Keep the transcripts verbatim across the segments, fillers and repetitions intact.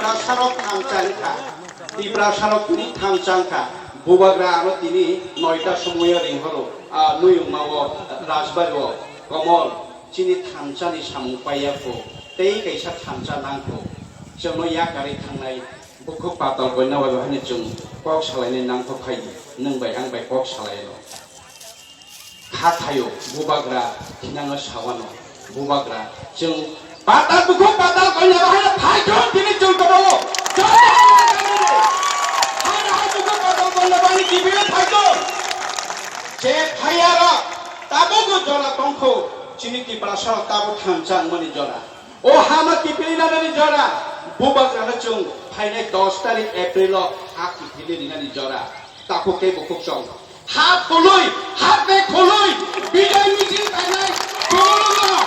Tiprasarok thangchang kha, Tiprasarok tini thangchang kha. Bubagra ano tini noita somoyo ringhoro, a, Nuyungma o, Rajbari o, Komol, chini thangchani samung paiya kho, tei kaisa thangcha nang kho. Chwngno yakarwi thangnai bukhuk patal koina bai bahai chwng kok salainai nangkho phai, nwng bai ang bai kok salaino. Kha thaio, bubagra, thinangno sawano, bubagra, chwng patal bukhuk patal koina bahai phaikho, tini chwng kono. Hana hai bukhuk patal koina bahai kibire phaikho. Je phayarok, tabukbo jora tongkho, chini Tiprasarok tabuk thangchang mani jora. O hama kiphilwi nanani jora, bubagrano chwng phainai dos tarik April o ha kiphilwi rinani jora. Takhuk tei bukhuk chwng. Ha khulwi, ha tei khulwi, bijoy misil kainai khulwino.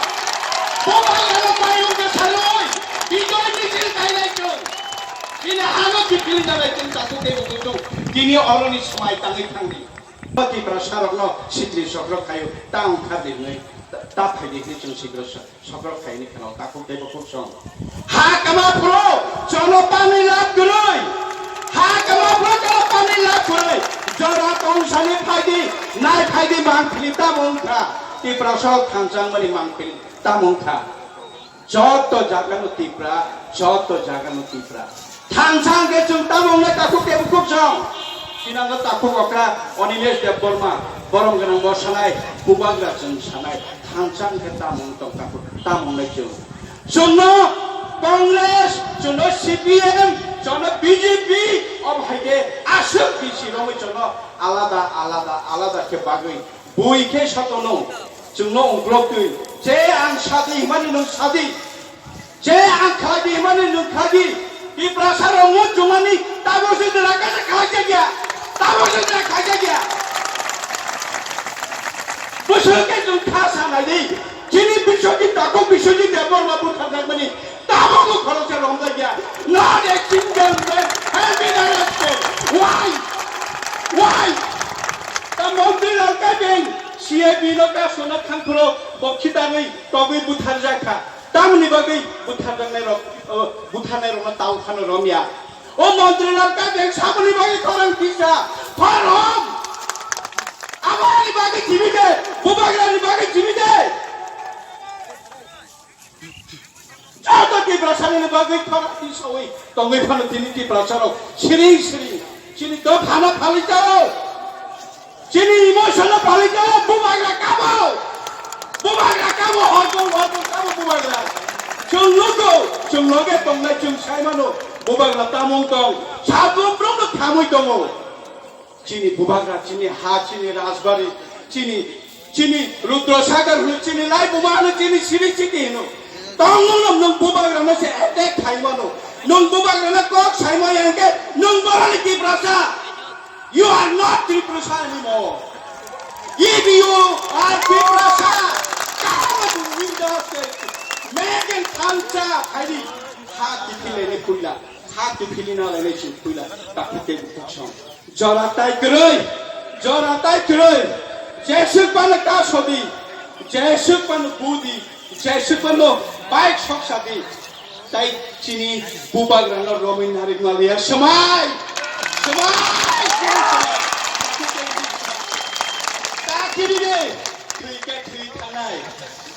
Bubagrano mayung bwsarwi, bijoy misil kainai chwng. Bini hano kiphilwi nanai chwng takhuk tei bukhuk chwng. Tini oroni swmai tangwi thangdi. Tiprasarokno sikli sokrok khaio, ta wngkha di hwnwi, ta phaidi hwnwi chwng sikli so-, sokrok khaini kheno takhuk tei bukhuk song. Ha kama phuru chono pani lab kwrwi, ha kama phuru chono pani lab kwrwi, jora tongsani phaidi, nai phaidi mangphili tamo wngkha, Tiprasarok thangchangmani mangphili tamo wngkha. Joto jagano Tipra, joto jagano Tipra. Thangchang khe chwng tamo wngnai takhuk tei bukhuk chwng. Sinango takhuk okra Onilesh Debbarma, borom gwnang bo sanai, bubagra chwng sanai. Thangchang khe tamo wng tong takhuk, tamo wngnai chwng. Chwngno Congress, chwngno C P M, chwngno B J P, obo hai khe aswk bisi romwi chwngno alada, alada, alada khe bagwi. Bui khe satono, chwngno ongkloktwi, je ang sadi himani nwng sadi, je ang khlai di himani nwng khlai di, Tiprasa rok no chumani tabo se jora kasa khlai jakya, tabo se jora khlai jakya. Bwswk khe chwng kha sanai di, chini Biswajit takhuk Biswajit Debbarma butharjakmani Tabukbo khoroksa romjakya. Not a single man has been arrested. Why? Why? Ta Montri Lalka Beng C A B no kasona thangphuru bo khitarwi togwi butharjak kha. Tamoni bagwi butharjaknai rok, o, butharnai rokno tau phano romya. O Montri Lalka Beng samoni bagwi khorang tisa. Khorom. Aboni bagwi thimi de, bubagrani bagwi thimi de. Joto Tiprasani bagwi khorang tisawi tongwi phano tini Tiprasarok siring siring chini dophano phalwi jao. Chini emotion no phalwi jao, bubagra kabo. Bubagra kabo, horkong horkong kabo bubagra. Chwng nugo, chwng loge tongnai chwng saimano, bubagra tamung tong, sabuk rok no thamwi tongo. Chini bubagra, chini ha, chini rajbari, chini, chini Rudra Sagar hwnwi, chini lai buma hwnwi, chini siri chiti hwno. Tongmung no nwng bubagra no se attack khai mano. Nwng bubagra no kok sai maya hwnkhe nwng boroni Tiprasa. You are not Tiprasa anymore. If you are Tiprasa, come and win the state. Megan Thansa, Phaidi, ha kiphilene puila, ha kiphilina lene chwng puila, takhuk tei bukhuk song. Jora tai kwrwi, jora tai kwrwi, jeswk phano kasodi, jeswk phano budi, jeswk phano bike sok sadi, tai chini bubagrano romwi narik maliya swmai, swmai, swmai. Ta kiri de, thwi khe thwi thangnai.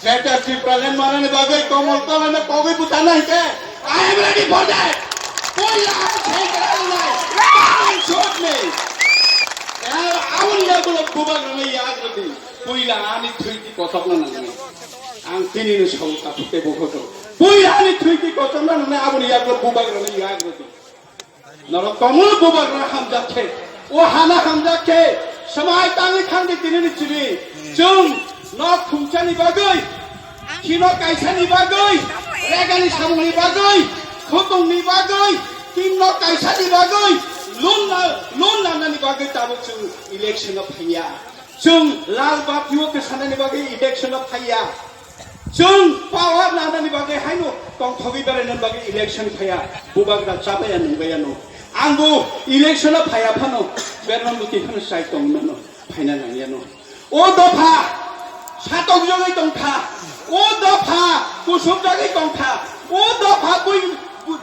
Greater Tipraland manani bagwi Komol Kolano kogwi butharna hinkhe, I am ready for that. Puila ang thwi kwrwngnai. Come and shoot me. Aboni yagulo bubagrano yagrwdi. Puila ani thwi di kochokna nangnai. Ang tinino sawi takhuk tei bukhuk. Puila ani thwi di kochokna nangnai, aboni yagulo bubagrano yagrwdi. Norok tongo bubagra hamjak khe, o hana hamjak khe, swmai tangwi thangdi tinini chini. Chwng nok khumchani bagwi, khino kaisani bagwi, regani samungni bagwi, khotongni bagwi, tin nok kaisani bagwi, loan la-, loan lanani bagwi tabuk chwng election-o phaiya. Chwng lal bati-o kwsanani bagwi election-o phaiya. Chwng power nanani bagwi haino tongthogwi berainani bagwi election phaiya, bubagra chabaya nungbaya no. Angbo election-o phaiya phano, Berman Moti phano chai tongmano, phaina nangya no. O dopha satokjagwi tongkha, o dopha kusubjagwi tongkha, o dopha bui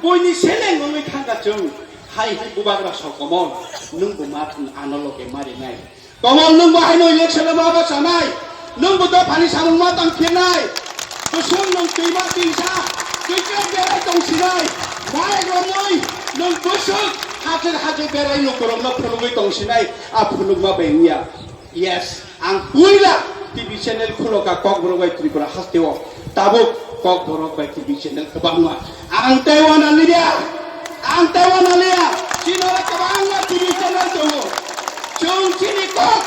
Buini seleng wngwi thangkha chwng, hai hwnwi bubagra sok Komol, nwng bo ma thung ano loge marinai. Komol nwng bo haino election o ma bachanai, nwng bo dophani samung ma tang phirnai, bwswk nwng twima twisa, twikhe berai tong sinai, mai romwi nwng bwswk hajir hajir berai nwng borokno phunugwi tong sinai, a phunukma bai wngya. Yes, ang puila T V channel khuloka Kokborok bai Tripura hasteo. Tabuk Kokborok bai T V channel kwbangma. Ang teibo naliya, ang teibo naliya. Chini oro kwbangma T V channel tongo. Chwng chini kok,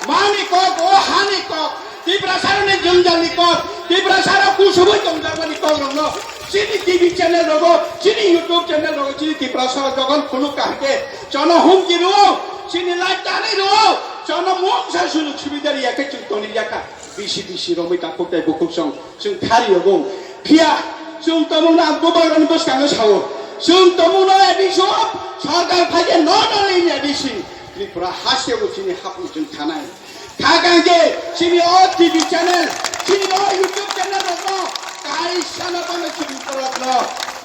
mani kok, o hani kok, Tiprasarokni jwngjal ni kok, Tiprasarok kusubui tongjakmani kok rokno chini T V channel rogo, chini YouTube channel rogo, chini Tiprasa jogon phunuk kahke chono humki rwo, chini live tanwi rwo, chono mungsa sujuk subida riya khe chwng toni yakha. B C D C romwi takhuk tei bukhuk song chwng thari yogo. Phiya chwng tomungno ang bubagrani bwskango sao. Chwng tomungno A D C o sorkar phaikhe no dole in A D C. Tripura hasteo chini hapung chwng thanai. Khakang khe chini o T V channel, chini o YouTube channel rokno kaisa no tongwi chini borokno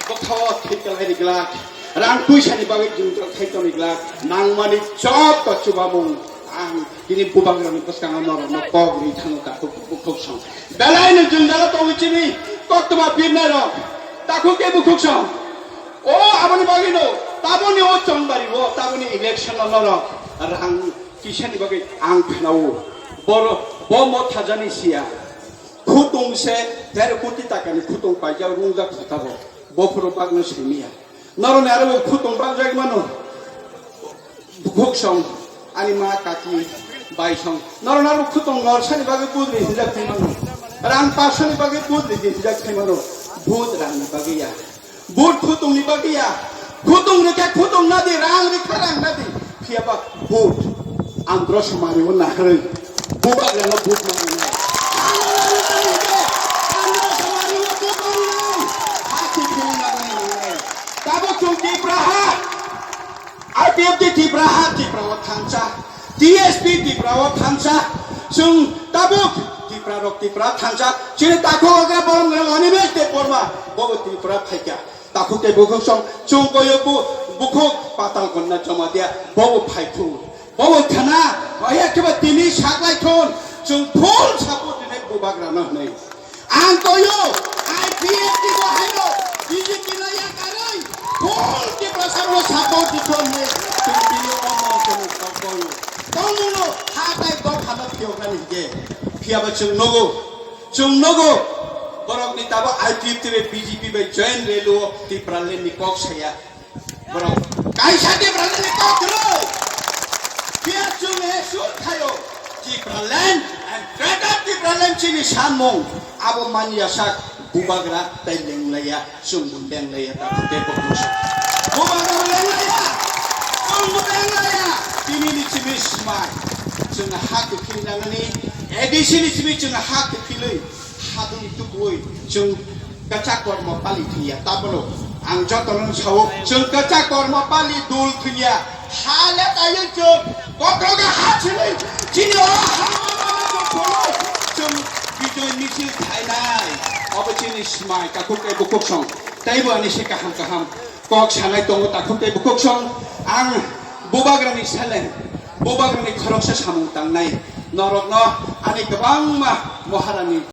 bwkhao thwi kwlai rijlak. Rang puisani bagwi chwng thai tongwi glak. Nangmani joto chubamung ang tini bubagrani bwskango norokno kok ri thango takhuk bukhuk song. Belaino jwngjalo tongwi chini koktwma pirnai rok takhuk tei bukhuk song. O aboni bagwino taboni o chongbari o taboni election o norok rang kisani bagwi ang khnao. Boro bo mo thajani siya. Khutung se der koti takani khutung paijak rungjak khatabo. Bophuru bagno simiya. Noroni aro bo khutung bangjak mano. Bukhuk song, ani ma kaki bai song. Noroni aro khutung norsani bagwi budri hinjak thai mano. Rang pasani bagwi budri hinjak thai mano. Bud rangni bagwi ya. Bud khutungni bagwi ya. Khutung rikha khutung nadi, rang rikha rang nadi. Phiya ba bud. Andro samari o naharwi. Bubagrano bud manwi nai. Andro samari o bud manwi nai. Hati philwi nangwi nai. Tabuk chwng Tipra ha. I P F T Tipra ha, Tipra o thansa. T S P Tipra o thansa. Chwng tabuk Tipra rok Tipra thansa. Chini takhuk okra borom gana Animesh Debbarma. Bobo Tipra phaikha. Takhuk tei bukhuk song chwng koyo bu-, bukhuk patal konna joma dia, bobo phaithung. Bobo khana, oya khe ba tini saklai thun, chwng full support rinai bubagrano hwnwi. Ang koyo, I P F T bo haino, B J P no yakarwi, full Tiprasa no support di thun hwnwi, chwng tini omo chwng koyo. Tongmungno ha tai dophano phiyoknani hwnkhe, phiyaba chwng nogo. Chwng nogo, borokni tabuk I P F T bai B J P bai joint rally o Tipraland ni kok saya. Borok kaisa Tipraland ni kok kwrwi. Phiya chwng he sur khayo. Tipraland and Greater Tipraland chini sanmung abo manya sak bubagra tai lenglaiya. Chwngbo lenglaiya, takhuk tei bukhuk song. Bubagra lenglaiya, chwngbo lenglaiya. Tini ni simi smai. Chwng ha kwthwi nangnani, A D C ni simi chwng ha kwthwi lwi, ha duli tubuwi, chwng kwchak kormo pali thwiya. Tabono ang jotono sao, chwng kwchak kormo pali dul thwiya. Ha le taiwi chwng kotroga ha chini, chini o ha chwng bijoy misil khainai. Obo chini smai, takhuk tei bukhuk song. Teibo ani se kaham kaham kok sanai tongo takhuk tei bukhuk song. Ang bubagrani seleng, bubagrani khoroksa samung tangnai. Norokno ani kwbangma Maharani